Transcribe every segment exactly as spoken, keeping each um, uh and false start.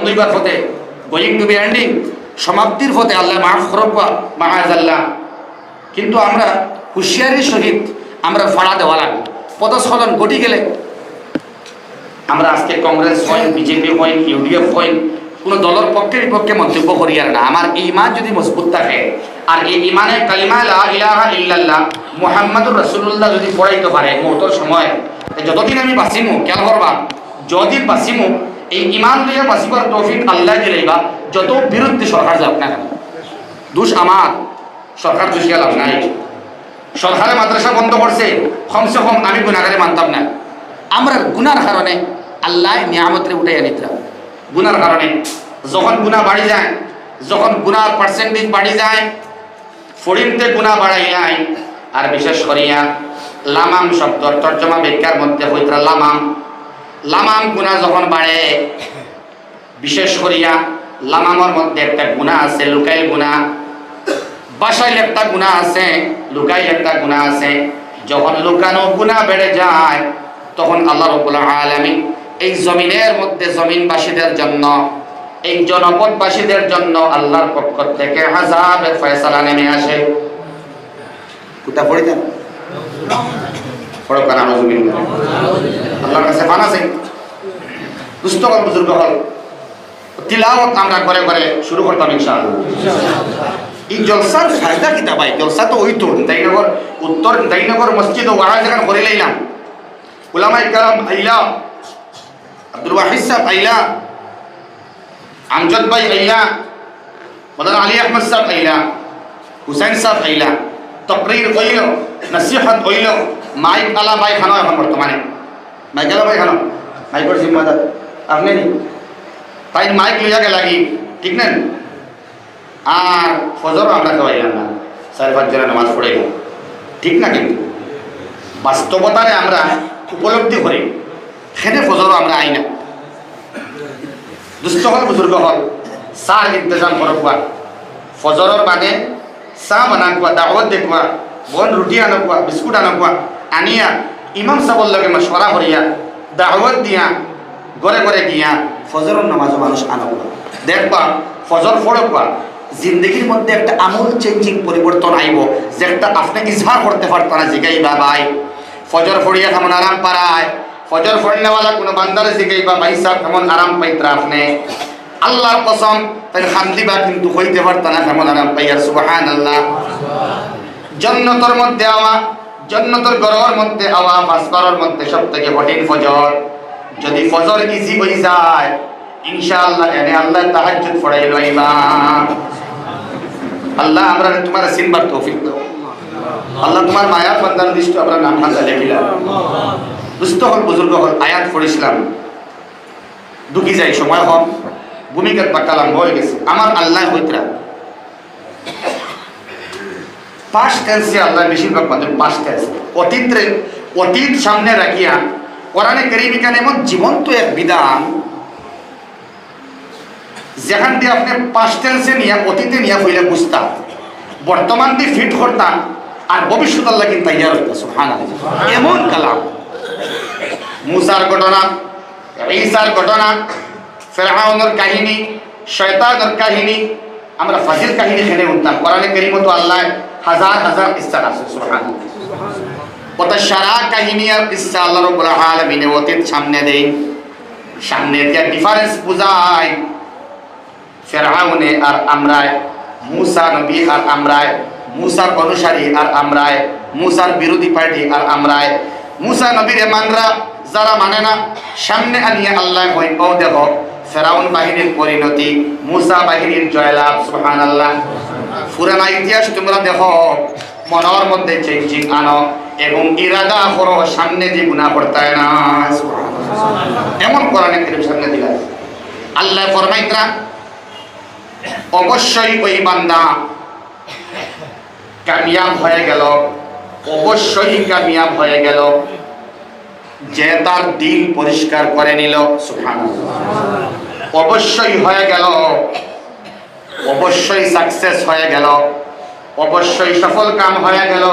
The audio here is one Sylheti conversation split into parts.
দুইবার পথে, going to be ending, সমাপ্তির পথে, আল্লাহ মাফ করুক বা মাআজাল্লাহ। কিন্তু আমরা হুঁশিয়ারির সহিত আমরা ফাড়া দেওয়া লাগবো, পদস্খলন ঘটি গেলে আমরা আজকে কংগ্রেস হইন, বিজেপি হইন, ইউডিএফ হইন, কোনো দলর পক্ষে বিপক্ষে মন্তব্য করিয়ার না। আমার ইমান যদি মজবুত থাকে, আর এই ইমানে কালিমা লা ইলাহা ইল্লাল্লাহ মুহাম্মাদুর রাসূলুল্লাহ যদি পড়াইতে পারে মৌতর সময়, তো যতদিন আমি বাঁচিমু, খেয়াল করবা, যতদিন বাঁচিমু, এই ইমান লইয়া বাঁচিবার তৌফিক আল্লাহ দিলাইবা। যত বিরুদ্ধে সরকার যাক না কেন, দোষ আমার, সরকার দোষিয়া লাভ নাই। সরকারে মাদ্রাসা বন্ধ করছে, কমসে কম আমি গুনাহগারে মানতাম না। আমরা গুনার কারণে আল্লাহ নিয়ামতরে উঠাইয়া নিতরা। গুনার কারণে যখন গুনা বাড়ি যায়, যখন গুনার পার্সেন্টেজ বাড়ি যায়, ফড়িন্তে গুনা বাড়াই নাই। আর বিশেষ করিয়া লামাম শব্দর তর্জমা ব্যাখ্যার মধ্যে হইতরা লামাম, লামাম গুনা যখন বাড়ে, বিশেষ করিয়া লামামর মধ্যে একটা গুনা আছে, লুকাইল গুনা। বাসাইল একটা গুনা আছে, লুকাইল একটা গুনা আছে। যখন লুকানো গুনা বেড়ে যায়, তখন আল্লাহ রাব্বুল আলামিন এই জমিনের মধ্যে জমিনবাসীদের জন্য, এই জনপদবাসীদের জন্য আল্লাহর পক্ষ থেকে আযাবের ফয়সালা নেমে আসে। কুতা পড়ি দেন? পড়ো কান, আউযুবিল্লাহ। আল্লাহর কাছে পানা চাই। দোস্ত অকল, বুজুর্গ অকল, তিলাওয়াত আমরা ঘরে ঘরে শুরু করতাম ইনশাআল্লাহ। এই জলসার ফায়দা কিতা ভাই? জলসা তো ওই তো নিতাইনগর, উত্তর নিতাইনগর মসজিদো ওয়াজ এখান করি লাইলাম। উলামায়ে কেরাম আইলা, আব্দুল ওয়াহিদ সাহেব আইলা, আমজদ ভাই আইলা, মৌলানা আলী আহমদ সাহেব আইলা, হুসাইন সাহেব আইলা, তকরির অইল, নসিহত অইল, মাইক আলা ভাই খানো এখন বর্তমানে। মাইক আলা ভাই খানো? মাইকর জিম্মাদার আপনে নি? তাইন মাইক লইয়া গেলাগি, ঠিক না? আর ফজর আমরা খাওয়াইলাম না, চার পাঁচ জনে নামাজ পড়াইলাম, ঠিক না? কিন্তু বাস্তবতারে আমরা উপলব্ধি করি, সেনে ফজরও আমরা আই না। দোস্ত অকল, বুজুর্গ অকল, চার ইন্তজাম করো কুয়া। ফজরর বাদে চা বানা কুয়া, দাওয়াত দে কুয়া, বন রুটি আনো কুয়া, বিস্কুট আনো কুয়া, আনিয়া ইমাম সাবর লগে মশওয়ারা করিয়া, দাওয়াত দিয়া, ঘরে ঘরে গিয়া ফজরর নামাজও মানুষ আনো কুয়া। দেখবা, ফজর পড়ো কুয়া, জিন্দেগির মধ্যে একটা আমূল চেঞ্জিং পরিবর্তন আইবো, যেটা আপনে ইজহার করতে পারতা না। জিগাইবা ভাই, ফজর পড়িয়া কেমন আরাম পারায়, ফজর পড়নেওয়ালা কোনো বান্দারে জিগাইবা, "ভাই সাহেব, কেমন আরাম পাইতরা আপনে?" আল্লাহর কসম, তাইন কান্দিবা, কিন্তু কইতে পারতা না কেমন আরাম পাইয়ার। সুবহানাল্লাহ। জন্নতর মধ্যে আওয়া, জন্নতর ঘরর মধ্যে আওয়া, পাঁচবারর মধ্যে সব থেকে কঠিন ফজর। যদি ফজর ইজি হই যায়, ইনশাআল্লাহ, এনে আল্লাহ তাহাজ্জুদ পড়াই লইবা। আল্লাহ, আমরা তোমার চিনবার তৌফিক দাও। আল্লাহ, তোমার মায়ার বান্দার লিস্ট আমরা নাম খান লেখিলা। দোস্ত অকল, বুজুর্গ অকল, আয়াত পড়ছিলাম, ঢুকি যাই, সময় কম, ভূমিকাত বাক্কা লম্বা হয়ে গেছে। আমার আল্লাহ হইতরা পাস্ট টেন্সে আল্লাহ বেশিরভাগ মাধ্যমে পাস্ট টেন্স, অতীতরে, অতীত সামনে রাখিয়া কোরআনে কারীম এখানে এমন জীবন্ত এক বিধান, যেখান দিয়ে আপনে পাস্ট টেন্সে নিয়া, অতীতে নিয়া হইলে বুঝতা, বর্তমান দিয়ে ফিট করতা, আর ভবিষ্যৎ আল্লাহ কিন্তু তৈয়ার হইতা। সুবহানাল্লাহ। এমন কালাম, মুসার ঘটনা, ঈসার ঘটনা, ফেরাউনের কাহিনী, শয়তানের কাহিনী, আমরা ফাজিল কাহিনী খেলে উঠতাম। কোরআনে কারীমো তো আল্লাহ হাজার হাজার কিসসা আছে, সুবহানাল্লাহ। অত সারা কাহিনী আর কিসসা আল্লাহ রাব্বুল আলামিনে অতীত সামনে দেই, সামনে দিয়া ডিফারেন্স বুঝাই। ফেরাউনে আর আমরায়, মুসা নবী আর আমরায়, মুসার অনুসারী আর আমরায়, মুসার বিরোধী পার্টি আর আমরায়, মুসা নবীরে মানরা যারা মানে না, সামনে আনিয়া আল্লাহ কইন, "ও দেখো, ফেরাউন বাহিনীর পরিণতি, মুসা বাহিনীর জয়লাভ।" সুবহানাল্লাহ। পুরানা ইতিহাস তোমরা দেখো, মনর মধ্যে চেঞ্জিং আনো এবং ইরাদা করো, সামনে যে গুনাহ করতায় না। সুবহানাল্লাহ। এমন কোরআনে কারীম সামনে দিলা। আল্লাহ ফরমাইতরা, অবশ্যই ওই বান্দা কামিয়াব হয়ে গেল, অবশ্যই কামিয়াব হয়ে গেল, যে তার দিল পরিষ্কার করে নিল। সুবহানাল্লাহ। অবশ্যই হয়ে গেল, অবশ্যই সাকসেস হয়ে গেল, অবশ্যই সফল কাম হয়ে গেল,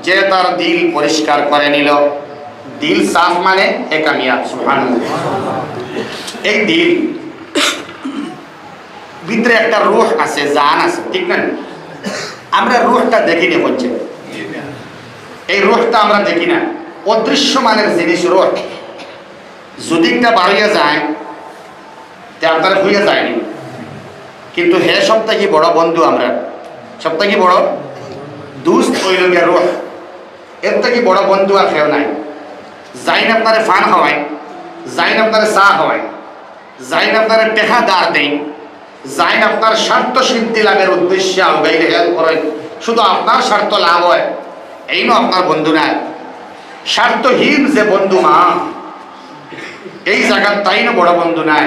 যে তার দিল পরিষ্কার করে নিল। দিল সাফ মানে হে কামিয়াব। সুবহানাল্লাহ। এই দিল ভিতরে একটা রুহ আছে, জান আছে, ঠিক না? আমরা রুহটা দেখি না, বুঝছেন? এই রুহটা আমরা দেখি না, অদৃশ্যমানের জিনিস রুহ। যদি একটা বারইয়া যায়, তে আপনার হইয়া যায়নি, কিন্তু হে সব থাকি বড় বন্ধু আমরা, সব থাকি বড় দুস্ত অইল গিয়া রুহ। এর থাকি বড় বন্ধু আর কেউ নাই। যাইন আপনারে ফান খাওয়াইন, যাইন আপনারে চা খাওয়াইন, যাইন আপনারে টেকা ধার দেইন, যাইন আপনার স্বার্থ সিদ্ধি লাভের উদ্দেশ্যে আউগাইলে হেল্প করেন, শুধু আপনার স্বার্থ লাভ হয়, এইন আপনার বন্ধু নাই। স্বার্থহীন যে বন্ধু মা, এই জাগাত তাইন বড় বন্ধু নাই।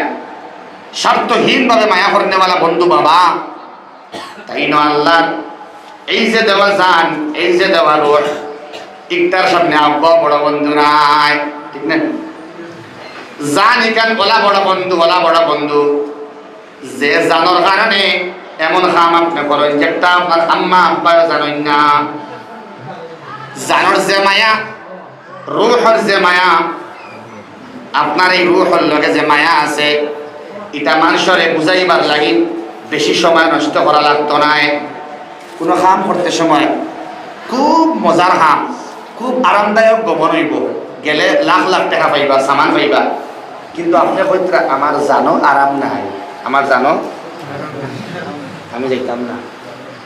স্বার্থহীন ভাবে মায়া করনেওয়ালা বন্ধু বাবা, তাইন আল্লাহ। এই যে দেওয়া জান, এই যে দেওয়া রুহ, ইকটার সামনে আব্বা বড় বন্ধু নাই, ঠিক না? জান ইখান ওলা বড় বন্ধু, ওলা বড় বন্ধু, যে জানর কারণে এমন কাম আপনে করেন, যেটা আপনার আম্মা আব্বায়ও জানইন না। জানর যে মায়া, রুহর যে মায়া, আপনার এই রুহর লগে যে মায়া আছে, ইটা মানষরে বুঝাইবার লাগি বেশি সময় নষ্ট করা লাগতো নায়। কোনো কাম করতে সময় খুব মজার কাম, খুব আরামদায়ক গমন অইবো, গেলে লাখ লাখ টেকা পাইবা, সামান পাইবা, কিন্তু আপনে কইতরা, "আমার জানো আরাম নাই, আমার জানো, আমি যাইতাম না।"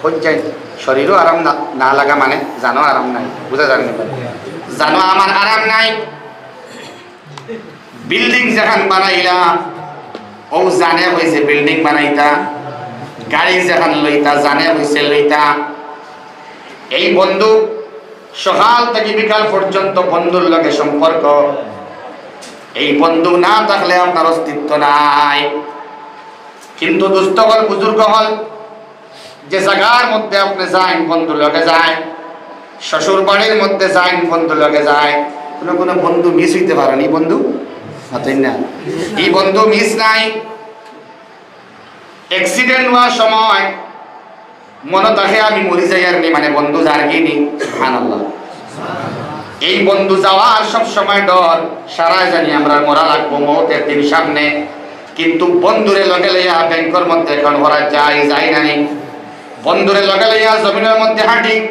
কই যাই, শরীরও আরাম না, না লাগা মানে জানো আরাম নাই, বুঝা যার নি? জানো আমার আরাম নাই। বিল্ডিং যেখান বানাইলা, ও জানে কইছে বিল্ডিং বানাইতা, গাড়ি যেখান লইতা, জানে কইছে লইতা। এই বন্ধু, সকাল থাকি বিকাল পর্যন্ত বন্ধুর লগে সম্পর্ক। এই বন্ধু না থাকলে আপনার অস্তিত্ব নাই। কিন্তু দোস্ত অকল, বুজুর্গ অকল, যে জাগার মধ্যে আপনে যাইন, বন্ধু লগে যাইন, শ্বশুর বাড়ির মধ্যে যাইন, বন্ধু লগে যাইন, কোনো কোনো বন্ধু মিস অইতে পারেন। ই বন্ধু মাতইন না, ই বন্ধু মিস নাই। অ্যাক্সিডেন্ট অওয়ার সময় মনো থাকে আমি মরি যাইয়ার নি, মানে বন্ধু যারগি নি। সুবহানাল্লাহ। এই বন্ধু যাওয়ার সব সময় ডর, সারায় জানি আমরা মরা লাগবো, মউত একদিন সামনে। কিন্তু বন্ধুরে লগে লইয়া ব্যাংকর মধ্যে অ্যাকাউন্ট করা যায়, যায় না নি? বন্ধুরে লগে লইয়া জমিনর মধ্যে হাঁটি,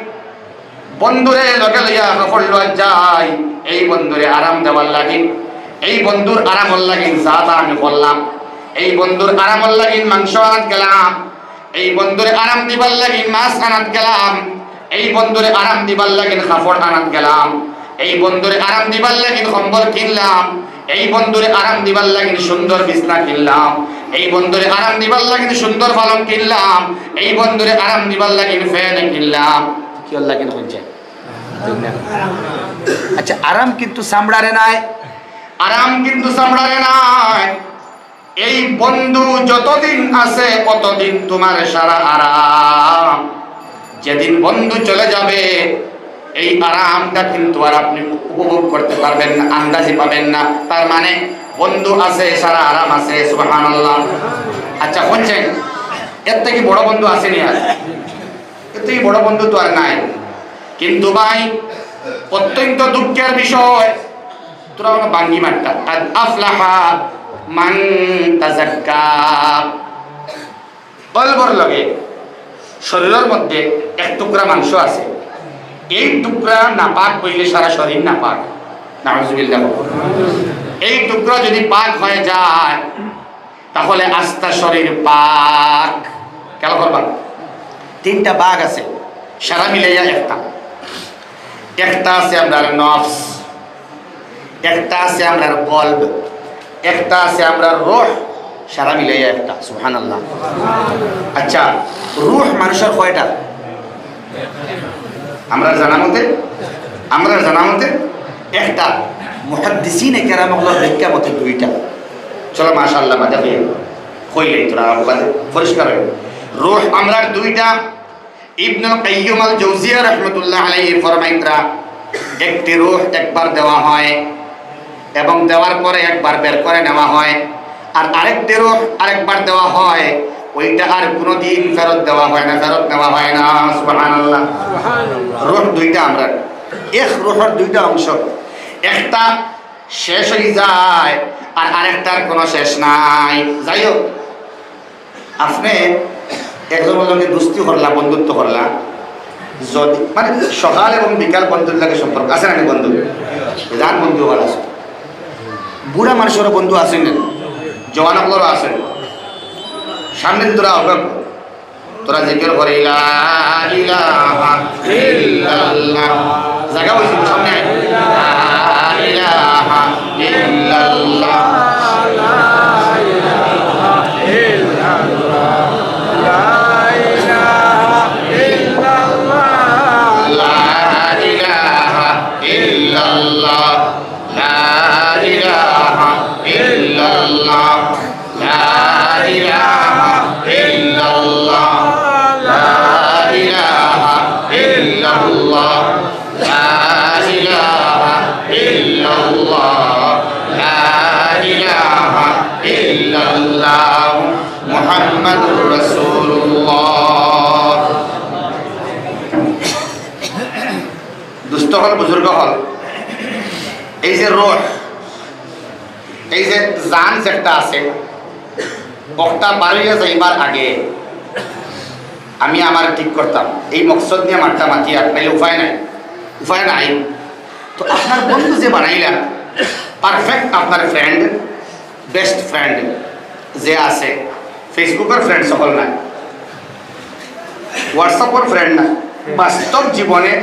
বন্ধুরে লগে লইয়া কাপড় লওয়া যায়। এই বন্ধুরে আরাম দেওয়ার লাগি, এই বন্ধুর আরামর লাগি যা তা আমি করলাম। এই বন্ধুর আরামর লাগি মাংস আনাত গেলাম, এই বন্ধুরে আরাম দিবার লাগি মাছ আনাত গেলাম, এই বন্ধুরে আরাম দিবার লাগি কাপড় আনাত গেলাম, এই বন্ধুরে আরাম দিবার লাগি কম্বল কিনলাম, এই বন্ধুরে আরাম দিবার লাগি সুন্দর বিছনা কিনলাম, এই বন্ধুরে আরাম দিবার লাগি সুন্দর পালং কিনলাম, এই বন্ধুরে আরাম দিবার লাগি ফ্যান কিনলাম। কিওর লাগি কইছে? আচ্ছা, আরাম কিন্তু চামড়ারে নায়, আরাম কিন্তু চামড়ারে নায়। এই বন্ধু যতদিন আছে, অতদিন তোমার সারা আরাম। যেদিন বন্ধু চলে যাবে, এই আরামটা কিন্তু আর আপনি উপভোগ করতে পারবেন না, আন্দাজি পাবেন না। তার মানে বন্ধু আছে, সারা আরাম আছে। সুবহানাল্লাহ। আচ্ছা, বুঝছেন, এর থাকি বড় বন্ধু আছে নি আর? এর থাকি বড় বন্ধু তো আর নাই। কিন্তু ভাই, অত্যন্ত দুঃখের বিষয়, তোরা কোনো বাঙ্গি মারটা, "কাদ আফলাহা মান তাযাক্কা।" কলবর লগে শরীরর মধ্যে এক টুকরা মাংস আছে, এই টুকরা নাপাক অইলে সারা শরীর নাপাক। নাউজুবিল্লাহ। এই টুকরা যদি পাক হয়ে যায়, তাহলে আস্তা শরীর পাক। খেয়াল করবা, তিনটা ভাগ আছে, সারা মিলাইয়া একটা। একটা আছে আমরার নফস, একটা আছে আমরার কলব, একটা আছে আমরার রুহ, সারা মিলাইয়া একটা। সুবহানাল্লাহ। আচ্ছা, রুহ মানুষর কয়টা? আমরার জানা মতে, আমরার জানা মতে একটা। মুহাদ্দিসিনে কেরাম অকলর ব্যাখ্যা মতে দুইটা। চলো, মাশাআল্লাহ, বাদে কইলে তোরা বাদে পরিষ্কার অইবো। রুহ আমরার দুইটা। ইবনুল কাইয়্যিম আল জৌজিয়া রহমতুল্লাহ আলাইহি ফরমাইতরা, একটি রুহ একবার দেওয়া হয় এবং দেওয়ার পরে একবার বের করে নেওয়া হয়, আর আরেকটি রুহ আরেকবার দেওয়া হয়, ওইটা আর কোনোদিন ফেরত দেওয়া হয় না, ফেরত নেওয়া হয় না। সুবহানাল্লাহ। রুহ দুইটা আমরার, এক রুহর দুইটা অংশ, একটা শেষ হয়ে যায় আর আরেকটার কোনো শেষ নাই। যাই হোক, আপনে একজনর লগে দুস্তি করলা, বন্ধুত্ব করলা, যদি মানে সকাল এবং বিকাল বন্ধুর লগে সম্পর্ক আছে না নি বন্ধু? জান বন্ধু অকল আছে, বুড়া মানুষেরও বন্ধু আছে না, জওয়ান অকলরও আছে। সামনে তোরা হবে, তোরা জিকির করে লা ইলাহা ইল্লাল্লাহ। জাগা অইছে সামনে। লা ইলাহা ইল্লাল্লাহ। লা ইলাহা ইল্লাল্লাহ। লা ইলাহা ইল্লাল্লাহ। লা ইলাহা ইল্লাল্লাহ। লা ইলাহা ইল্লাল্লাহ। লা ইলাহা ইল্লাল্লাহ। লা ইলাহা ইল্লাল্লাহ। লা ইলাহা ইল্লাল্লাহ। মুহাম্মাদুর রাসূলুল্লাহ। দুস্ত অকল, বুজুর্গ অকল, এই যে রূহ, এই যে জান যেটা আছে, অটা বারইয়া যাইবার আগে আমি আমার ঠিক করতাম, এই মকসদ নিয়া মাততাম, মাতি আর নাইলে উপায় নাই, উপায় নাই। তো আপনার বন্ধু যে বানাইলা, perfect আপনার friend, best friend যে আছে, Facebook-র friend অকল না, WhatsApp-র friend না, বাস্তব জীবনে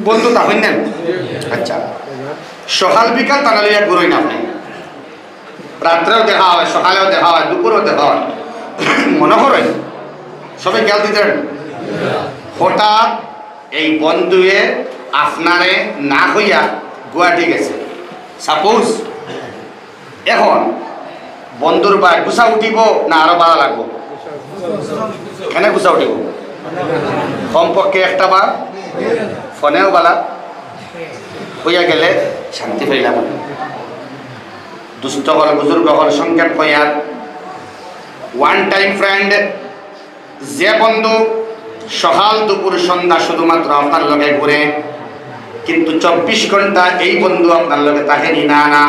বন্ধু তা অইন না? আচ্ছা, সকাল বিকাল তারা লইয়া ঘুরইন আপনে, রাত্রেও দেখা অয়, সকালেও দেখা অয়, দুপুরেও দেখা অয়, মনো করইন, সবে খেয়াল দিতেন। হঠাৎ এই বন্ধুয়ে আপনারে না কইয়া গুয়াহাটি গেছে, suppose, এখন বন্ধুর বায় গুছা উঠিবো না আরো বালা লাগবো? কেনে গুছা উঠিবো? কমপক্ষে একটা বার ফোনেও বালা অইয়া গেলে শান্তি পাইলাম। দুস্ত অকল, বুজুর্গ অকল, সংক্ষেপ কইয়ার, one time friend, যে বন্ধু সকাল দুপুর সন্ধ্যা শুধুমাত্র আপনার লগে ঘুরে, কিন্তু চব্বিশ ঘন্টা এই বন্ধু আপনার লগে থাকে নি? না, না।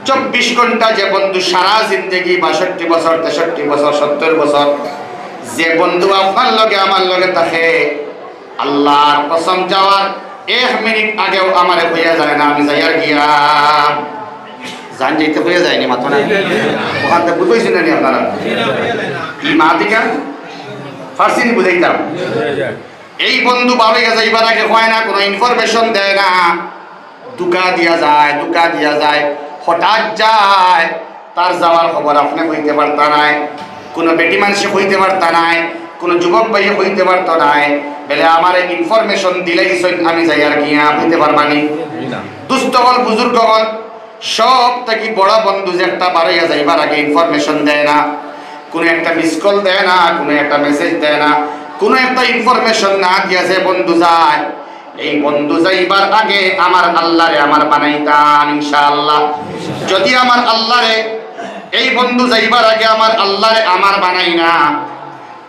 চব্বিশ ঘন্টা যে বন্ধু সারা জিন্দেগি, বাষট্টি বছর, তেষট্টি বছর, সত্তর বছর, যে বন্ধু আপনার লগে আমার লগে থাকে, আল্লাহর কসম, যাওয়ার এক মিনিট আগেও আমারে কইয়া যায় না, আমি যাইয়ার গিয়া। জান যাইতে কইয়া যায়নি, মাতো না? অখান থাকি বুঝাইছি না নি আপনারা? ই মাতিকা ফার্সি নি বুঝাইতাম। এই বন্ধু বারইয়া যাইবার আগে কয় না, কোনো information দেয় না, ধোঁকা দিয়া যায়, ধোঁকা দিয়া যায়, হঠাৎ যায়। তার যাওয়ার খবর আপনে কইতে পারতা নায়, কোনো বেটি মানষে কইতে পারতা নায়, কোনো যুবক ভাইয়ে কইতে পারতো নায়, বেলে আমারে information দিলাইছইন, আমি যাইয়ার গিয়া, কইতে পারবা নি? দুস্ত অকল, বুজুর্গ অকল, সব থাকি বড় বন্ধু যে একটা বারইয়া যাইবার আগে information দেয় না, কোনো একটা miss call দেয় না, কোনো একটা message দেয় না, কোনো একটা information না দিয়া যে বন্ধু যায়, এই বন্ধু যাইবার আগে আমার আল্লাহরে আমার বানাইতাম, ইনশাআল্লাহ। যদি আমার আল্লাহরে, এই বন্ধু যাইবার আগে আমার আল্লাহরে আমার বানাই না,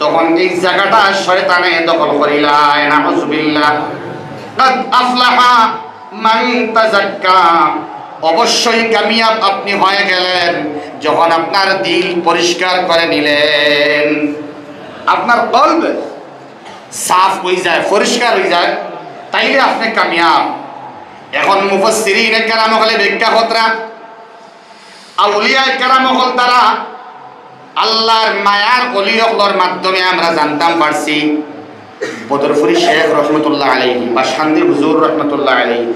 তখন এই জাগাটা শয়তানে দখল করিলায়, নাউজুবিল্লাহ। কাদ আফলাহা মান তাযাক্কা, অবশ্যই কামিয়াব আপনি হয়ে গেলেন যখন আপনার দিল পরিষ্কার করে নিলেন, আপনার কলব সাফ অই যায়, পরিষ্কার অই যায়, তাইলে আপনি কামিয়াব। এখন মুফাসসিরিনে কেরাম অকলে ব্যাখ্যা কররা, আউলিয়ায়ে কেরাম অকল তারা আল্লাহর মায়ার অলি অকলর মাধ্যমে আমরা জানতাম পারছি। বদরপুরী শেখ রহমতুল্লাহ আলাইহি, বাসকান্দির হুজুর রহমতুল্লাহ আলাইহি,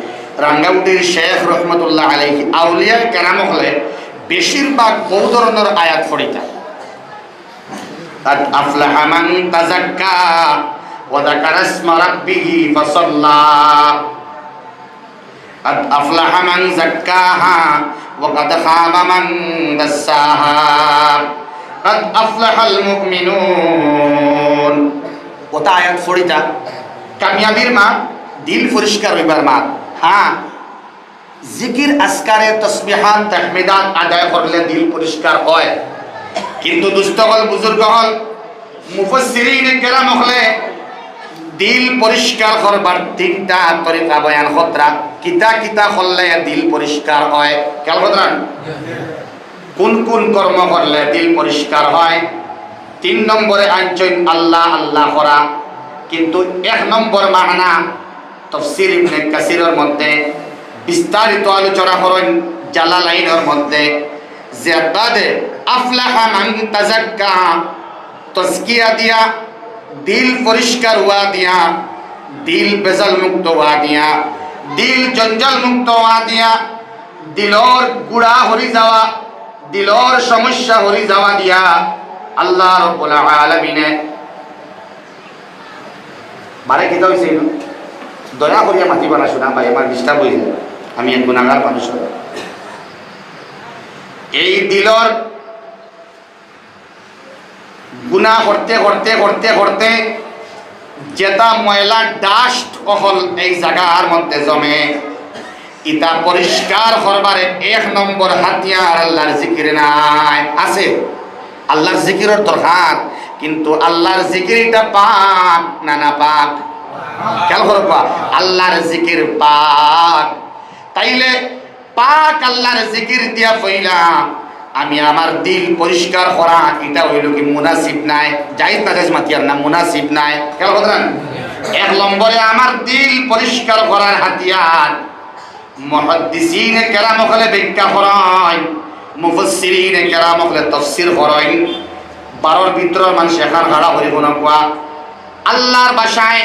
রাঙ্গাউটির শেখ রহমতুল্লাহ আলাইহি, আউলিয়ায়ে কেরাম অকলে বেশিরভাগ বহু ধরনর আয়াত পড়িতা। قد أفلح من تزكى وذكر اسم ربه فصلى. قد أفلح من زكاها وقد خاب من دساها. قد أفلح المؤمنون. অতা আয়াত পড়িতা কামিয়াবির মাত, দিল পরিষ্কার অইবার মাত। হ্যাঁ, জিকির, আজকারে, তসবিহাত, তাহমিদাত আদায় করলে দিল পরিষ্কার অয়। কিন্তু দুস্ত অকল, বুজুর্গ অকল, মুফাসসিরিনে কেরাম অকলে দিল পরিষ্কার করবার তিনটা তরিকা বয়ান কররা। কিতা কিতা করলে দিল পরিষ্কার অয়? খেয়াল কররা? কোন কোন কর্ম করলে দিল পরিষ্কার অয়? তিন নম্বরে আনছইন আল্লাহ আল্লাহ করা, কিন্তু এক নম্বর মাহানা তফসির ইবনে কাসিরর মধ্যে বিস্তারিত আলোচনা করইন জালালাইনর মধ্যে, যে "কাদ আফলাহা মান তাযাক্কা", তজকিয়া দিয়া, দিল পরিষ্কার হওয়া দিয়া, দিল বেজাল মুক্ত হওয়া দিয়া, দিল জঞ্জাল মুক্ত হওয়া দিয়া, দিলর গুড়া হরি যাওয়া, দিলর সমস্যা হরি যাওয়া দিয়া আল্লাহ রাব্বুল আলামিনে বারে কিতা অইছে ইনো? দয়া করিয়া মাতিবা না, শোনা ভাই, আমার disturb অই যায়। আমি এক গুনাহগার মানুষ। এই দিলর গুনাহ করতে, করতে, করতে, করতে যেটা ময়লা dust অকল এই জাগার মধ্যে জমে, ইটা পরিষ্কার করবারে এক নম্বর হাতিয়ার আল্লাহর জিকির নায়। আছে? আল্লাহর জিকিরর দরকার, কিন্তু আল্লাহর জিকির ইটা পাক না নাপাক? খেয়াল করবা, আল্লাহর জিকির পাক। তাইলে পাক আল্লাহর জিকির দিয়া কইলাম, আমি আমার দিল পরিষ্কার করা, ইটা অইলো কি মুনাসিব নায়? জায়েজ না জায়েজ মাতিয়ার না, মুনাসিব নায়। খেয়াল কররা না? এক নম্বরে আমার দিল পরিষ্কার করার হাতিয়ার। মুহাদ্দিসিনে কেরাম অকলে ব্যাখ্যা করইন, মুফাসসিরিনে কেরাম অকলে তফসির করইন। বারোর ভিতরর মানুষ এখান খাড়া করি হুনউক্কা। আল্লাহর ভাষায়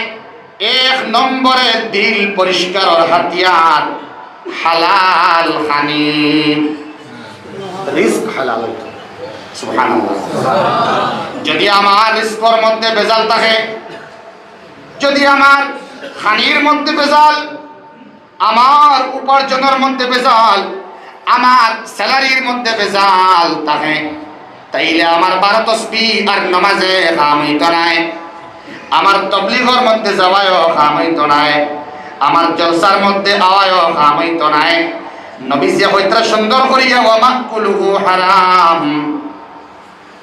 এক নম্বরে দিল পরিষ্কারর হাতিয়ার হালাল খানি, রিজক হালাল অইতো। সুবহানাল্লাহ। যদি আমার রিজকর মধ্যে ভেজাল থাকে, যদি আমার খানির মধ্যে ভেজাল, আমার উপার্জনর মধ্যে ভেজাল, আমার স্যালারির মধ্যে ভেজাল থাকে, তাইলে আমার বারো তসবিহ আর নমাজে কাম অইতো নায়, আমার তবলিগর মধ্যে যাওয়ায়ও কাম অইতো নায়, আমার জলসার মধ্যে আওয়ায়ও কাম অইতো নায়। নবীজিয়ে কইতরা সুন্দর করিয়া, "ওয়া মাকুলুহু হারাম,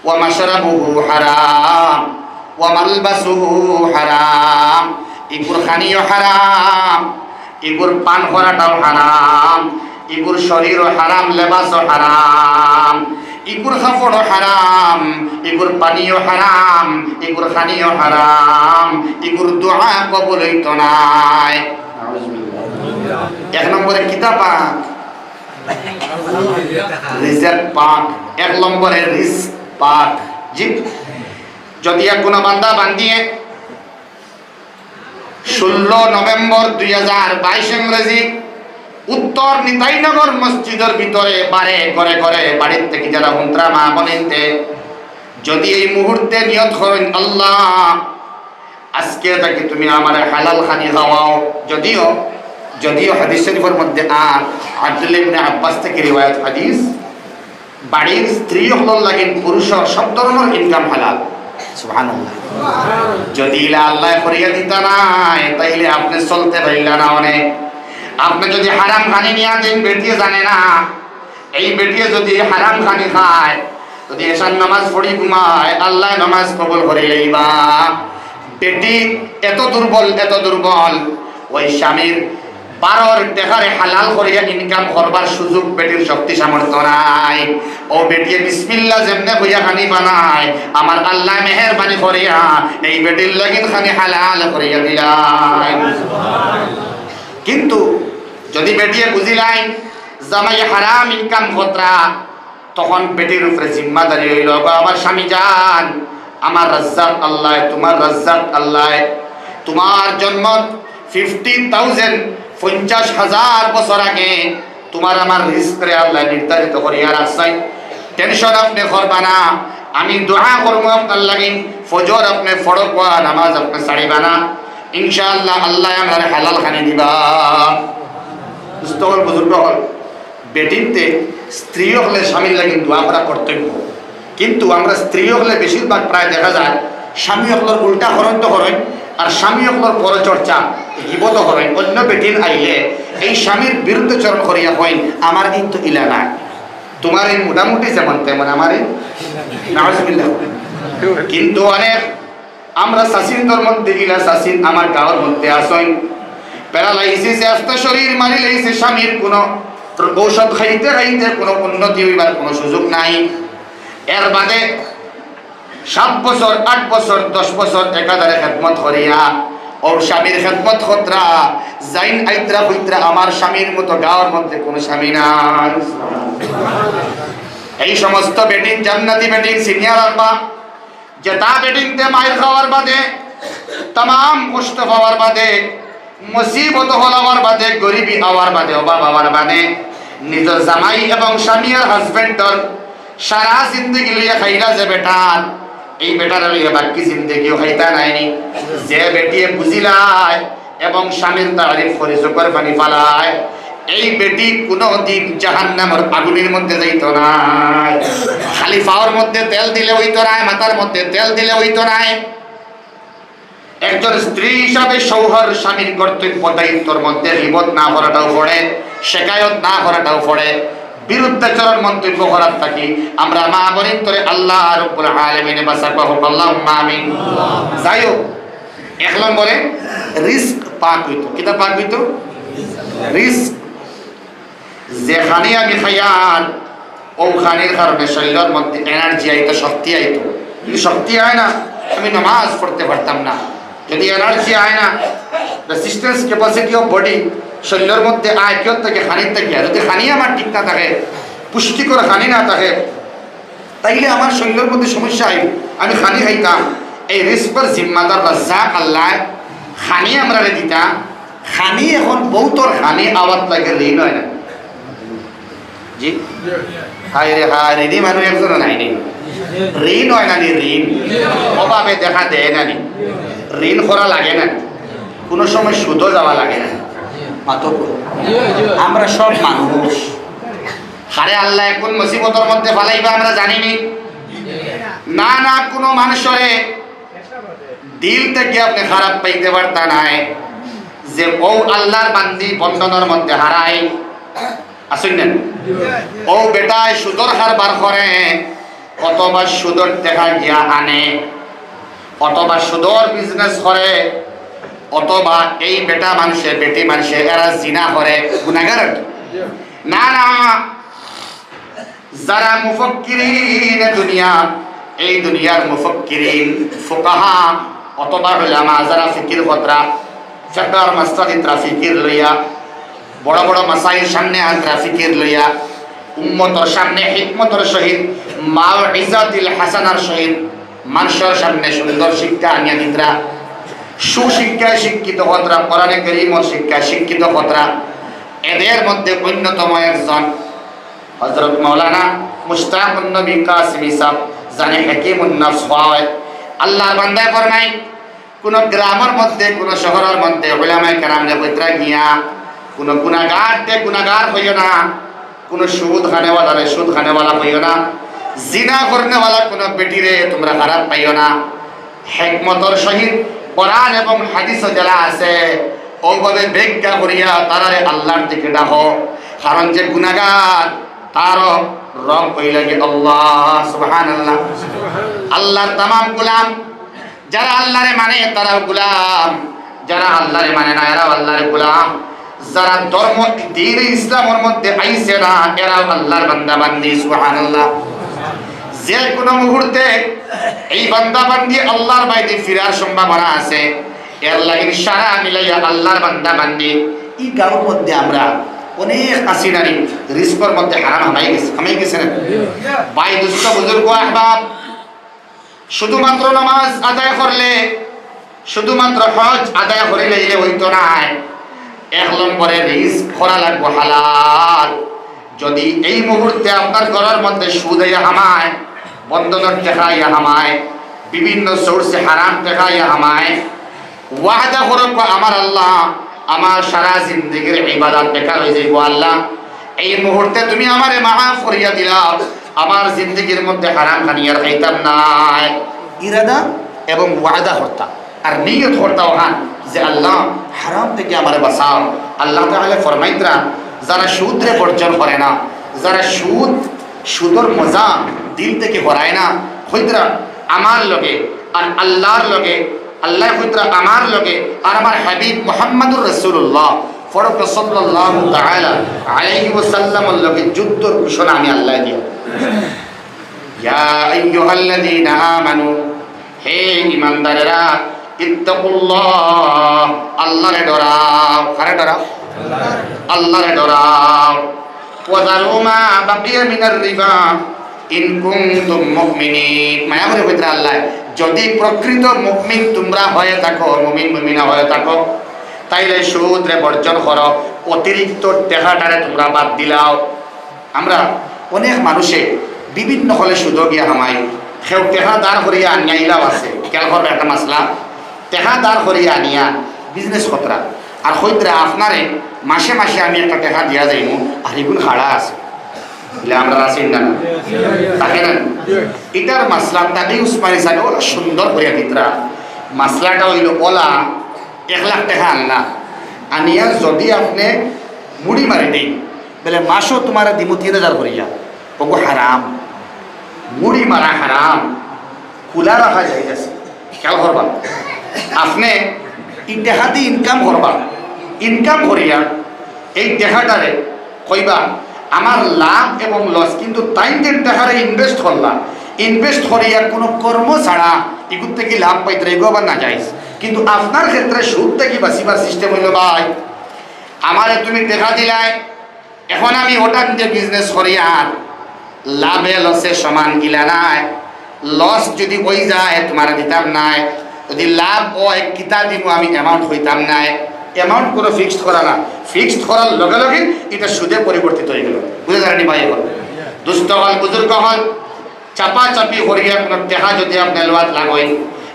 ওয়া মাশরাবুহু হারাম, ওয়া মালবাসুহু হারাম।" ইগুর খানিও হারাম, ইগুর পান করাটাও হারাম, ইগুর শরীরও হারাম, লেবাসও হারাম, ইগুর কাপড়ও হারাম, ইগুর পানিও হারাম, ইগুর খানিও হারাম, ইগুর দোয়া কবুল অইতো নায়। এক নম্বরে কিতা পাক? রিজক পাক। এক নম্বরে রিজক পাক। জি, যদি এক কোনো বান্দা বান্দিয়ে ষোলো নভেম্বর দুই হাজার বাইশ ইংরেজি উত্তর নিতাইনগর মসজিদর ভিতরে বারে ঘরে ঘরে বাড়ির থেকে যারা হুনতরা মা বইনাইন্তে যদি এই মুহূর্তে নিয়ত করইন, "আল্লাহ, আজকে থাকি তুমি আমারে হালাল খানি খাওয়াও।" যদিও, যদিও হাদিস শরীফর মধ্যে আর আব্দুল্লাহ ইবনে আব্বাস থেকে রিওয়ায়াত হাদিস, বাড়ির স্ত্রী অকলর লাগি পুরুষর সব ধরনর income হালাল। সুবহানাল্লাহ। যদি ইলা আল্লায় করিয়া দিতা নায়, তাইলে আপনে চলতে পারলা না অনে। আপনে যদি হারাম খানি নিয়া দেইন, বেটিয়ে জানে না, এই বেটিয়ে যদি হারাম খানি খায়, যদি এশার নামাজ পড়ি ঘুমায়, আল্লায় নামাজ কবুল করি লইবা। বেটি এত দুর্বল, এত দুর্বল, ওই স্বামীর বারোর টেকারে হালাল করিয়া income করবার সুযোগ বেটির শক্তি সামর্থ্য নাই। ও বেটিয়ে বিসমিল্লাহ যেমনে কইয়া খানি বানায়, আমার আল্লায় মেহেরবানি করিয়া এই বেটির লাগিন খানি হালাল করিয়া দিলায়। কিন্তু যদি বেটিয়ে বুঝিলায় জামাই হারাম income করতরা, তখন বেটির উপরে জিম্মাদারি অইলো, "গো আমার স্বামী জান, আমার রাজ্জাক আল্লায়, তুমার রাজ্জাক আল্লায়, তুমার জন্মত fifty thousand, পঞ্চাশ হাজার বছর আগে তুমার আমার রিজকরে আল্লায় নির্ধারিত করিয়া রাখছইন, tension আপনে করবা না, আমি দোয়া করমু আপনার লাগি, ফজর আপনে পড়উক্কা, নামাজ আপনে ছাড়িবা না, ইনশাআল্লাহ আল্লায় আমরারে হালাল খানি দিবা।" দোস্ত অকল, বুজুর্গ অকল, বেটিন্তে স্ত্রী অকলে স্বামীর লাগি দোয়া করা কর্তব্য, কিন্তু আমরা স্ত্রী অকলে বেশিরভাগ প্রায় দেখা যায় স্বামী অকলর উল্টা করইন তো করইন, আর স্বামী অকলর পরচর্চা, গিবত করইন, অন্য বেটিন আইলে এই স্বামীর বিরুদ্ধাচরণ করিয়া কইন, "আমার কিন্তু ইলা না, তুমার এই মোটামুটি যেমন তেমন, আমার এই নাউজুবিল্লাহ।" কিন্তু অনেক আমরা চাচিন্তর মধ্যে ইলা চাচিন আমার গাঁওর মধ্যে আছইন, paralysis, আস্তা শরীর মারি লাইছে, স্বামীর কোনো ঔষধ খাইতে খাইতে কোনো উন্নতি অইবার কোনো সুযোগ নাই। এর বাদে সাত বছর, আট বছর, দশ বছর একাধারে খেদমত করিয়া, অউ স্বামীর খেদমত করতরা, যাইন আইতরা কইতরা, "আমার স্বামীর মতো গাঁওর মধ্যে কুনু স্বামী নাই।" এই সমস্ত বেটিন, জান্নাতি বেটিন, সিনিয়র আরবা, যেতা বেটিন্তে মাইর খাওয়ার বাদে, তামাম কষ্ট পাওয়ার বাদে, মুসিবত হলাওয়ার বাদে, গরিবি আওয়ার বাদে, অভাব আওয়ার বাদে, নিজর জামাই এবং স্বামী আর হাজবেন্ডর সারা জিন্দেগি লইয়া খাইলা যে বেটার, এই বেটারে লইয়া বাকি জিন্দেগিও খাইতা নায়নি। যে বেটিয়ে বুঝিলায় এবং স্বামীর তারিফ করি চোখর পানি ফালায়, এই বেটি কুনুদিন জাহান্নামর আগুনের মধ্যে যাইতো নায়। খালি পাওর মধ্যে তেল দিলে অইতো নায়, মাথার মধ্যে তেল দিলে অইতো নায়। একজন স্ত্রী হিসাবে শৌহর স্বামীর কর্তব্য দায়িত্বর মধ্যে গীবত না করাটাও পড়ে, শেকায়ত না করাটাও পড়ে, বিরুদ্ধাচরণ মন্তব্য করার থাকি আমরা মা বইনতরে আল্লাহ রাব্বুল আলামিনে বাঁচাউক্কা, আল্লাহুম্মা আমিন। যাই হোক, এক নম্বরে রিজিক পাক অইতো। কিতা পাক অইতো? রিজিক। যে খানি আমি খাইয়ার, অউ খানির কারণে শরীলর মধ্যে এনার্জি আইতো, শক্তি আইতো। যদি শক্তি আয় না, আমি নামাজ পড়তে পারতাম না। যদি এনার্জি আয় না, resistance capacity of body শরীলর মধ্যে আয় কিয়র থাকি? খানির থাকি। আর যদি খানি আমার ঠিক না থাকে, পুষ্টিকর খানি না থাকে, তাইলে আমার শরীলর মধ্যে সমস্যা আইবো। আমি খানি খাইতাম, এই রিজিকর জিম্মাদার রাজ্জাক আল্লায় খানি আমরারে দিতা। খানি এখন বউতর খানি আওয়াত লাগে, ঋণ অয় না। জি? হায় রে হায়, ঋণী মানুষ একজনও নায়নি। ঋণ অয় না নি, ঋণ? অভাবে দেখা দেয় না নি? ঋণ করা লাগে না নি? কুনু সময় সুদও যাওয়া লাগে না নি? মাতো কই? আমরা সব মানুষ। কারে আল্লায় কুন মুসিবতর মধ্যে ফালাইবা আমরা জানিনি। না, না, কুনু মানুষরে দিল থাকি আপনে খারাপ পাইতে পারতা নায়। যে অউ আল্লার বান্দি বন্ধনর মধ্যে হারায়, আছইন না? অউ বেটায় সুদর কারবার করে, অথবা সুদর টেকা গিয়া আনে, অথবা সুদর বিজনেস করে, অথবা এই বেটা মানষে, বেটি মানষে এরা জিনা করে, গুনাগার আর কি। না, না, যারা মুফাক্কিরিন দুনিয়া, এই দুনিয়ার মুফাক্কিরিন, ফুকাহা অথবা উলামা, যারা ফিকির করতরা, ফিকির মাসলা দিতরা ফিকির লইয়া, বড় বড় মাসাইল সামনে আনতরা ফিকির লইয়া, উম্মতর সামনে হিকমতর সহিত, মাউইজাতিল হাসানার সহিত, মানষর সামনে সুন্দর শিক্ষা আনিয়া দিতরা, সুশিক্ষায় শিক্ষিত করতরা, কোরআনে করিমর শিক্ষায় শিক্ষিত করতরা। এদের মধ্যে অন্যতম একজন হযরত মাওলানা মুশতাকুন নবী কাসিমী সাহেব, যানে হাকিমুন নাফস কওয়া অয়। আল্লার বান্দায় ফরমাইন, কুনু গ্রামর মধ্যে, কুনু শহরর মধ্যে উলামায়ে কেরামরে কইতরা গিয়া, কুনু গুনাগাররে গুনাগার কইও না, কুনু সুদ খানেওয়ালারে সুদ খানেওয়ালা কইও না, জিনা করনেওয়ালা কুনু বেটিরে তুমরা খারাপ পাইও না। হেকমতর সহিত কোরআন এবং হাদিসো যেলা আছে, অউভাবে ব্যাখ্যা করিয়া তারারে আল্লার দিকে ডাকো। কারণ যে গুনাগার, তারও রব অইলা গিয়া আল্লাহ। সুবহানাল্লাহ। আল্লার তামাম গুলাম, যারা আল্লারে মানে তারাও গুলাম, যারা আল্লারে মানে না এরাও আল্লার গুলাম। যারা ধর্ম দ্বীনে ইসলামর মধ্যে আইছে না, এরাও আল্লার বান্দা বান্দি। সুবহানাল্লাহ। যে কুনু মুহূর্তে এই বান্দা বান্দি আল্লার বায়দি ফিরার সম্ভাবনা আছে, এর লাগি সারা মিলাইয়া আল্লার বান্দা বান্দি ই গাঁওর মধ্যে আমরা অনেক আছি নানি, রিজিকর মধ্যে হারাম হামাই গেছে, হামাই গেছে না? ভাই, দোস্ত, বুজুর্গ, আহবাব, শুধুমাত্র নামাজ আদায় করলে, শুধুমাত্র হজ আদায় করিলাইলে অইতো নায়। এক নম্বরে রিজিক করা লাগবো হালাল। যদি এই মুহূর্তে আপনার ঘরর মধ্যে সুদ আইয়া হামায়, বন্ধনর টেকা আইয়া হামায়, বিভিন্ন সোর্সে হারাম টেকা আইয়া হামায়, ওয়াদা করউক্কা, আমার আল্লাহ, আমার সারা জিন্দেগির ইবাদত বেকার অইযাইবো। আল্লাহ, এই মুহূর্তে তুমি আমারে মাফ করিয়া দিলাও, আমার জিন্দেগির মধ্যে হারাম খানি আর খাইতাম নায়। ইরাদা এবং ওয়াদা করতা, আর নিয়ত করতা অখান যে, "আল্লাহ, হারাম থাকি আমারে বাঁচাও।" আল্লাহ তাআলা ফরমাইতরা, যারা সুদরে বর্জন করে না, যারা সুদ, সুদর মজা দিল থাকি হরায় না, কইতরা, "আমার লগে আর আল্লার লগে।" আল্লায় কইতরা, "আমার লগে আর আমার হাবিব মুহাম্মাদুর রাসূলুল্লাহ, ফরক সাল্লাল্লাহু তাআলা আলাইহি ওয়াসাল্লামর লগে যুদ্ধর ঘোষণা আমি আল্লায় দিয়ার।" ইয়া আইয়ুহাল্লাযীনা আমানু, হে ঈমানদারেরা, ইত্তাকুল্লাহ, আল্লাহরে ডরাও। কারে ডরাও? আল্লাহরে ডরাও। ওয়া যারু মা বাকিয়া মিনার রিবা ইন কুনতুম মুমিনিন। মায়া করি কইরা আল্লাহ, যদি প্রকৃত মুমিন তোমরা হয়ে থাকো, মুমিন মুমিনা হয়ে থাকো, তাইলে সুদরে বর্জন করো, অতিরিক্ত টেকাটারে তোমরা বাদ দিলাও। আমরা অনেক মানুষে বিভিন্ন হলে সুদো গিয়া হামাই, কেউ টেকা ধার করিয়া আনিয়া ইলাও আছে, খেয়াল করবা একটা মাসলা, টেকা ধার করিয়া আনিয়া বিজনেস করতরা, আর কইতরা আপনারে মাসে মাসে আমি একটা টেকা দিয়া যাইমু, আর ইগুন খাড়া আছে, বুলে আমরা আছি না, না? থাকে না? ইটার মাসলা তাকি উসমানী সাহেব ওলা সুন্দর করিয়া দিতরা। মাসলাটা অইলো ওলা এক লাখ টেকা আনলা, আনিয়া যদি আপনে মুড়ি মারি দেই, বলে মাসো তোমারে দিমু তিন হাজার করিয়া, ওগু হারাম। মুড়ি মারা হারাম, খোলা রাখা জায়েজ আছে। খেয়াল করবা, আপনে ই টেকা দি ইনকাম করবা, ইনকাম করিয়া এই টেকাটারে কইবা আমার লাভ এবং লস, কিন্তু তাইন যে টেকারে ইনভেস্ট করলা, ইনভেস্ট করিয়া কোনো কর্ম ছাড়া ইগুর থাকি লাভ পাইতরা, ইগু আবার নাজায়েজ। কিন্তু আপনার ক্ষেত্রে সুদ থাকি বাঁচিবার সিস্টেম অইলো, ভাই, আমারে তুমি টেকা দিলায়, এখন আমি ওটা দিয়ে বিজনেস করি, আর লাভে লসে সমান ইলা নায়। লস যদি অই যায়, তোমারে দিতাম নায়, যদি লাভ অয়, কিতা দিমু আমি, অ্যামাউন্ট কইতাম নায়। অ্যামাউন্ট কোনো ফিক্সড করা না, ফিক্সড করার লগে লগে ইটা সুদে পরিবর্তিত অই গেলো। বুঝা যায়নি ভাই? এখন দুস্ত অকল, বুজুর্গ অকল, চাপাচাপি করিয়া কোনো টেকা যদি আপনার লওয়াত লাগই,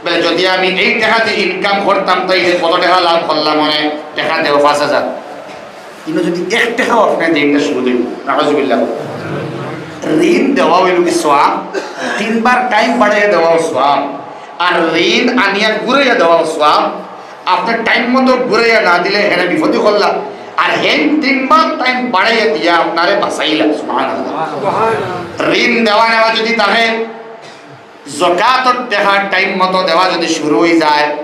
বলে যদি আমি এই টেকা দিয়ে ইনকাম করতাম, তাইলে কত টেকা লাভ করলাম, মানে টেকা দেও পাঁচ হাজার। কিন্তু যদি এক টেকাও আপনে দেইন না, সুদ অইবো। নাউজুবিল্লাহ। ঋণ দেওয়া অইলো কি সওয়াব, তিনবার টাইম বাড়াইয়া দেওয়াও সওয়াব, আর ঋণ আনিয়া ঘুরাইয়া দেওয়াও সওয়াব। আপনে টাইম মতো ঘুরাইয়া না দিলে হেনে বিপদে করলা, আর হেন তিনবার টাইম বাড়াইয়া দিয়া আপনারে বাঁচাইলা। সুবহানাল্লাহ। ঋণ দেওয়া নেওয়া যদি থাকে, জকাতর টেকা টাইম মতো দেওয়া যদি শুরু অই যায়,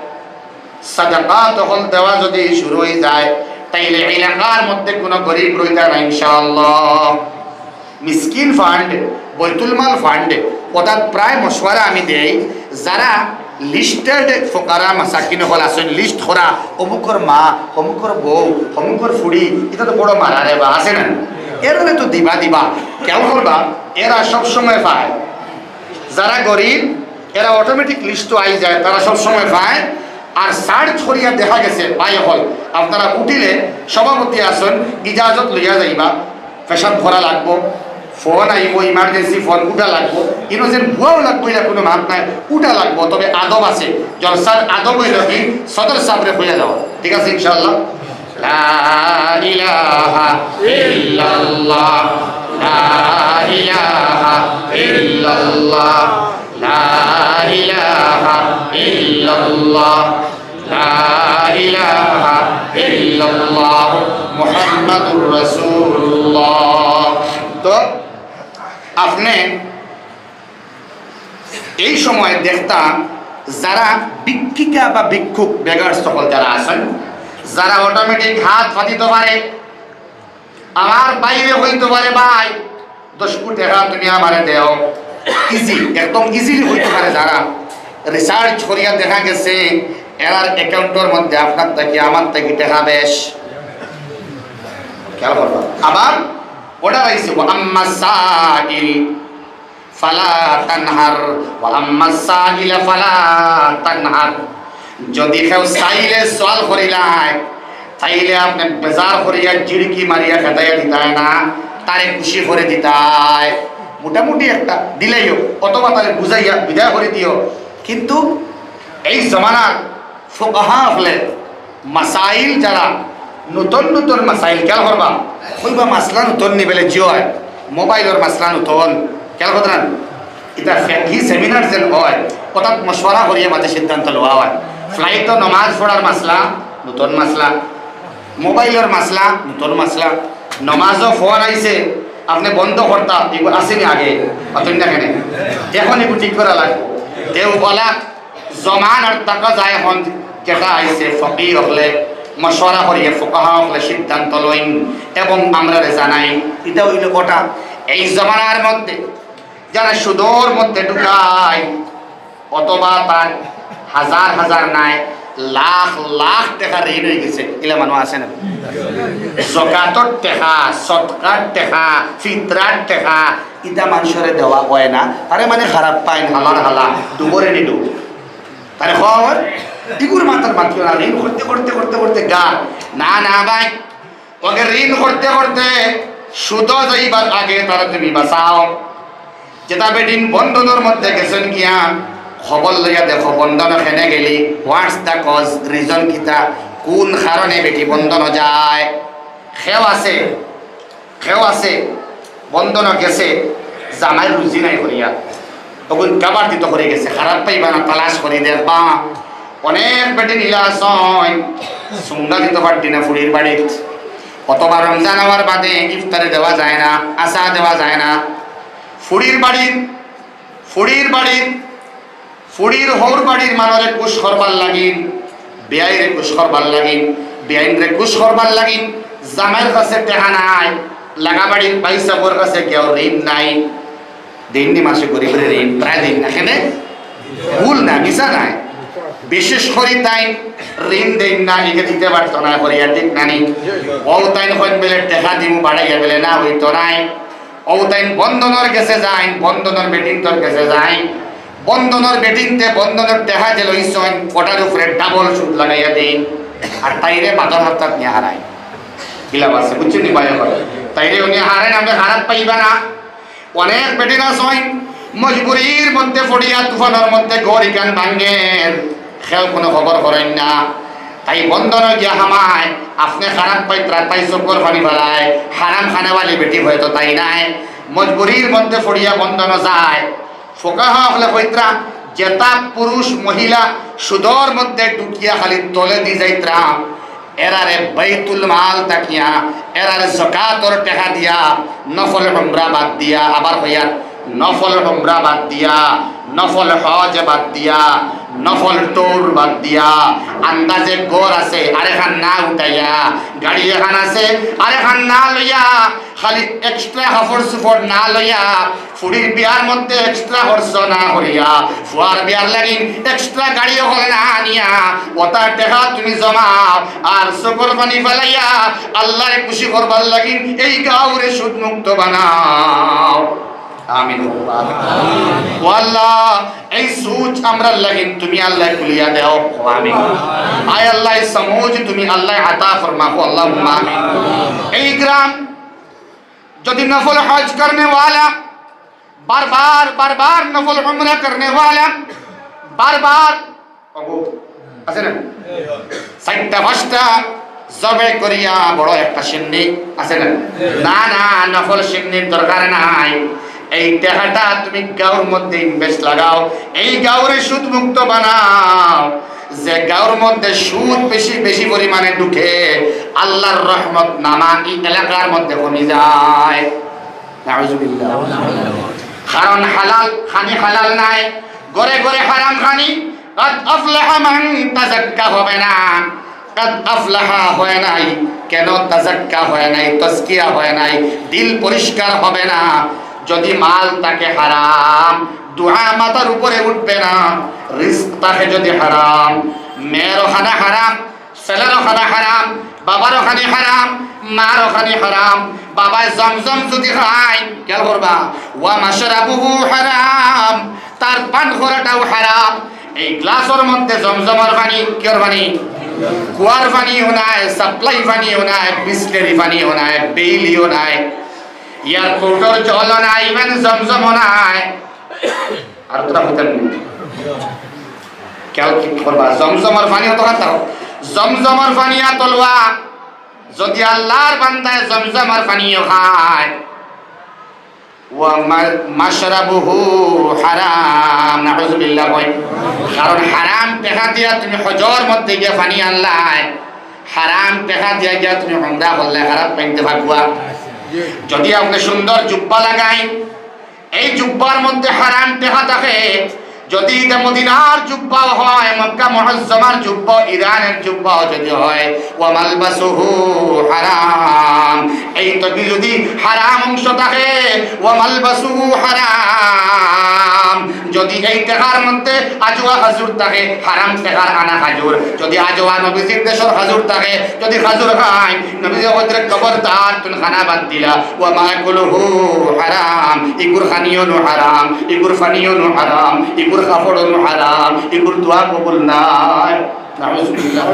সাদাকাত অকল দেওয়া যদি শুরু অই যায়, তাইলে এলাকার মধ্যে কোনো গরিব রইতা না ইনশাআল্লাহ। মিসকিন ফান্ড, বৈতুল মাল ফান্ড, অর্থাৎ প্রায় মশওয়ারা আমি দেই, যারা লিস্টেড ফোকারা মাসাকিন অকল আছইন, লিস্ট করা, অমুকর মা, অমুকর বউ, অমুকর ফুড়ি, ইটা তো বড় মারা রে বা, আছে না? এরারে তো দিবা দিবা, খেয়াল করবা, এরা সব সময় পায়। যারা গরিব, এরা অটোমেটিক লিস্টো আই যায়, তারা সব সময় পায়। আর সার্চ করিয়া দেখা গেছে, ভাই অকল, আপনারা উঠিলে সভাপতি আছইন, ইজাজত লইয়া যাইবা, পেশাব করা লাগবো, ফোন আইবো, ইমার্জেন্সি ফোন, উঠা লাগবো, ইনো যেন বুয়াও লাগবো, ইটা কোনো মাত নাই, উঠা লাগবো। তবে আদব আছে, জলসার আদব অইলো কি, সদর সাবরে কইয়া যাওয়া, ঠিক আছে ইনশাআল্লাহ। لا إله إلا الله، لا إله إلا الله، لا إله إلا الله، لا إله إلا الله، محمد رسول الله। তো আপনে এই সময় দেখতাম, যারা ভিক্ষিকা বা ভিক্ষুক, বেগার সকল যারা আছইন, যারা অটোমেটিক হাত পাতিতো পারে, আমার বাইরে কইতো পারে, "ভাই, দশ কোটি টেকা তুমি আমারে দেও।" ইজি, একদম ইজিলি কইতো পারে। যারা রিসার্চ করিয়া দেখা গেছে, এরার অ্যাকাউন্টর মধ্যে আপনার থাকি, আমার থাকি টেকা বেশ। খেয়াল করবা। আবার অর্ডার আইছে, "ওয়া আম্মা সাইল ফালা তানহার, ওয়া আম্মা সাইলা ফালা তানহার।" যদি কেউ সাইলে সওয়াল করিলায়, তাইলে আপনে বেজার করিয়া জিড়কি মারিয়া খেদাইয়া দিতায় না, তারে খুশি করি দিতায়। মোটামুটি একটা দিলাইও, অথবা তারে বুঝাইয়া বিদায় করি দিও। কিন্তু এই জমানার ফোকাহা অকলে মাসাইল যারা নতুন নতুন মাসাইল খেয়াল করবা, কইবা মাসলা নতুন নি বলে জি অয়, মোবাইলর মাসলা নতুন খেয়াল করতা না, ইটা ফিকহি সেমিনার যেন অয়, অর্থাৎ মশওয়ারা করিয়া মাঝে সিদ্ধান্ত লওয়া অয়। ফ্লাইটো নমাজ পড়ার মাসলা নতুন মাসলা, মোবাইলর মাসলা নতুন মাসলা, নমাজো ফোন আইছে, আপনে বন্ধ করতা, ইগু আছেনি আগে, অতন না কেনে? এখন ইগু ঠিক করা লাগবো। তেউ বলা জমানার তাকাজা এখন যেটা আইছে, ফকিহ অকলে মশওয়ারা করিয়া ফোকাহা অকলে সিদ্ধান্ত লইন এবং আমরারে জানাইন। ইটা অইলো কথা। এই জমানার মধ্যে যারা সুদর মধ্যে ঢুকায়, অথবা তার হাজার হাজার নায়, লাখ লাখ টেকা ঋণ অইগেছে, ইলা মানুষ আছে না? জকাতর টেকা, সদকার টেকা, ফিতরার টেকা, ইতা মানষরে দেওয়া অয় না। তারে মানে খারাপ পাইন, হালার হালা, ডুবরে নি ডুব। তারে কওয়া ইগুর মাথাত মাতিও না, ঋণ করতে করতে করতে করতে গা। না, না ভাই, অগে ঋণ করতে করতে সুদো যাইবার আগে তারে তুমি বাঁচাও। যেতা বেটিন বন্ধনর মধ্যে গেছইন গিয়া, খবর লইয়া দেখো বন্ধন কেনে গেলি, what's the cause, reason কিতা, কোন কারণে বেটি বন্ধন যায়? কেউ আছে, কেউ আছে, বন্ধন গেছে, জামাই রুজি নাই করিয়া, তখন কাবার দিত করে গেছে, খারাপ পাইবা না, তালাশ করি দেখবা। অনেক বেটিন ইলা আছইন, সুঙ্গা দিত পারতি না ফুড়ির বাড়িত, অথবা রমজান আওয়ার বাদে ইফতারে দেওয়া যায় না, আসা দেওয়া যায় না। ফুড়ির বাড়ির, ফুড়ির বাড়ির, ফুড়ির হউর বাড়ির মানষরে খুশ করবার লাগিন, বিয়াইরে খুশ করবার লাগিন, বিয়াইনরে খুশ করবার লাগিন, জামাইর কাছে টেকা নাই, লাগা বাড়ির ভাইসাবর কাছে কেউ ঋণ নাই। দেইন নি মানষে গরিবরে ঋণ? প্রায় দেইন না, কেনে? ভুল না, মিছা নায়। বিশেষ করি তাইন ঋণ দেইন না, ইগে দিতে পারতো না, করিয়া ঠিক না নি? অউ তাইন কইন বেলে টেকা দিমু, বাড়াইয়া বেলে না, অইতো নায়। অউ তাইন বন্ধনর গেছে যাইন, বন্ধনর বেটিন্তর গেছে যাইন, বন্ধনর বেটিন্তে বন্ধনর টেকা যে লইছইন, ওটার উপরে ডাবল সুদ লাগাইয়া দেইন, আর তাইরে বাদর হাপ্তাত নিয়া হারাইন। কিলা বাসে, বুঝছইন নি ভাই? তাইরে উনি হারাইন, আপনে খারাপ পাইবা না। অনেক বেটিন আছইন, মজবুরির মধ্যে পড়িয়া তুফানর মধ্যে ঘর ইখান ভাঙ্গের, কেউ কুনু খবর করইন না। তাই বন্ধন গিয়া হামায়, আপনে খারাপ পাইতরা, তাই চকুর পানি ফালায়, হারাম খানেওয়ালি বেটি হয়তো তাই নায়, মজবুরির মধ্যে পড়িয়া বন্ধন যায়। ফোকাহা অকলে কইতরা, যেতা পুরুষ মহিলা সুদর মধ্যে ঢুকিয়া খালি তলেদি যাইতরা, এরারে বাইতুল মাল থাকিয়া, এরারে জকাতর টেকা দিয়া, নফল উমরা বাদ দিয়া, আবার কইয়ার, নফল উমরা বাদ দিয়া, নফল হজ বাদ দিয়া, নফল ট্যুর বাদ দিয়া, আন্দাজে ঘর আছে, আরেকখান না উঠাইয়া, গাড়ি এখান আছে, আরেকখান না লইয়া, খালি এক্সট্রা কাপড় চুপড় না লইয়া, ফুড়ির বিয়ার মধ্যে এক্সট্রা খরচ না করিয়া, ফুয়ার বিয়ার লাগি এক্সট্রা গাড়ি অকল না আনিয়া, ওটার টেকা তুমি জমাও, আর চকুর পানি ফালাইয়া আল্লারে খুশি করবার লাগি এই গাঁওরে সুদ মুক্ত বানাও। আমিন। ও আল্লাহ, এই সুদ আমরার লাগি তুমি আল্লাহ খুলিয়া দেও। আমিন। আয় আল্লাহ, এই সমুজ তুমি আল্লাহ আতা ফরমাও। আল্লাহুম্মা আমিন। এই গ্রাম যদি নফল হজ করনেওয়ালা, বারবার, বারবার নফল উমরা করনেওয়ালা, বারবার, ওগো, আছে না? চাইরটা পাঁচটা জবে করিয়া বড় একটা শিন্নি, আছে না? না, না, নফল শিন্নির দরকার নাই। এই টেকাটা তুমি গাঁওর মধ্যে ইনভেস্ট লাগাও, এই গাঁওরে সুদ মুক্ত বানাও। যে গাঁওর মধ্যে সুদ বেশি, বেশি পরিমাণে ঢুকে, আল্লাহর রহমত নামা এই এলাকার মধ্যে কমি যায়। নাউজুবিল্লাহ। কারণ হালাল খানি হালাল নায়, ঘরে ঘরে হারাম খানি। কাদ আফলাহা মান তাযাক্কা হবে না, কাদ আফলাহা হয় নাই। কেন তাযাক্কা হয় নাই, তাজকিয়া হয় নাই, দিল পরিষ্কার হবে না? যদি মাল থাকে হারাম, দোয়া মাথার উপরে উঠবে না। রিজিক থাকে যদি হারাম, মেয়েরও খানা হারাম, ছেলেরও খানা হারাম, বাবারও খানি হারাম, মারও খানি হারাম। বাবায় জমজম যদি খায়, খেয়াল করবা, ওয়া মাশরাবুহু হারাম, তার পান করাটাও হারাম। এই গ্লাসর মধ্যে জমজমর পানি, কিয়র পানি? কুয়ার পানিও নায়, সাপ্লাই পানিও নায়, বিসলেরি পানিও নায়, বেইলিও নায়, এয়ারপোর্টর জলও নায়, ইভেন জমজমও নায়। আর তোরা হইতেন নি? খেয়াল কি করবা? জমজমর পানি অত খাতাও। জমজমর পানি আতলওয়া। যদি আল্লাহর বান্দায় জমজমর পানিও খায়, ওয়া মা-, মাশরাবুহু হারাম। নাউজুবিল্লাহ কই। কারণ হারাম টেকা দিয়া তুমি হজর মধ্যে গিয়া পানি আনলায়, হারাম টেকা দিয়া গিয়া তুমি উমরা করলায়, খারাপ পাইতে ফাগুয়া। যদি আপনে সুন্দর জুব্বা লাগাইন, এই জুব্বার মধ্যে হারাম টেকা থাকে, যদি ইটা মদিনার জুব্বাও হয়, মক্কা মুআজ্জমার জুব্বাও, ইরানের জুব্বাও যদি হয়, ওয়া মালবাসুহু হারাম, এই তকি যদি হারাম অংশ থাকে, ওয়া মালবাসুহু হারাম, যদি এই টেকার মধ্যে আজোয়া খাজুর থাকে, হারাম টেকার আনা খাজুর, যদি আজোয়া নবীজির দেশর খাজুর থাকে, যদি খাজুর খাইন, নবীজি কইতরা, খবরদার, তুন খানা বাদ দিলা, ওয়া মাকুলুহু হারাম, ইগুর খানিও নু হারাম, ইগুর পানিও নু হারাম, ইগুর কাপড়ও নু হারাম, ইগুর দোয়া কবুল নায়। নাউজুবিল্লাহ।